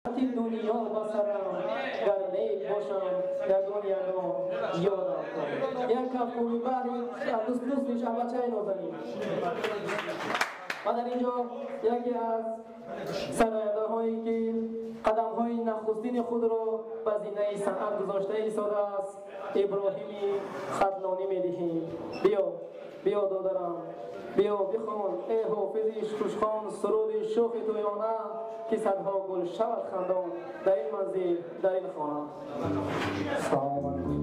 Дунё ба сарам гар нек бошам, ягон ягон ёдам кун. Як кафкӯби баҳри дӯстиш абачаи нозанин. Ва дар ин ҷо яке аз сарояндаҳое, ки қадамҳои нахустини худро ба зинаи санъат гузошта истодааст, Иброҳими Хатлонӣ медиҳем. Биё, биё, додарам, биё, бихон, эй ҳофизи хушхон, суруди шӯхи тӯёна, ки садҳо гул шавад хандон дар ин манзил, дар ин хона. Салому алайкум.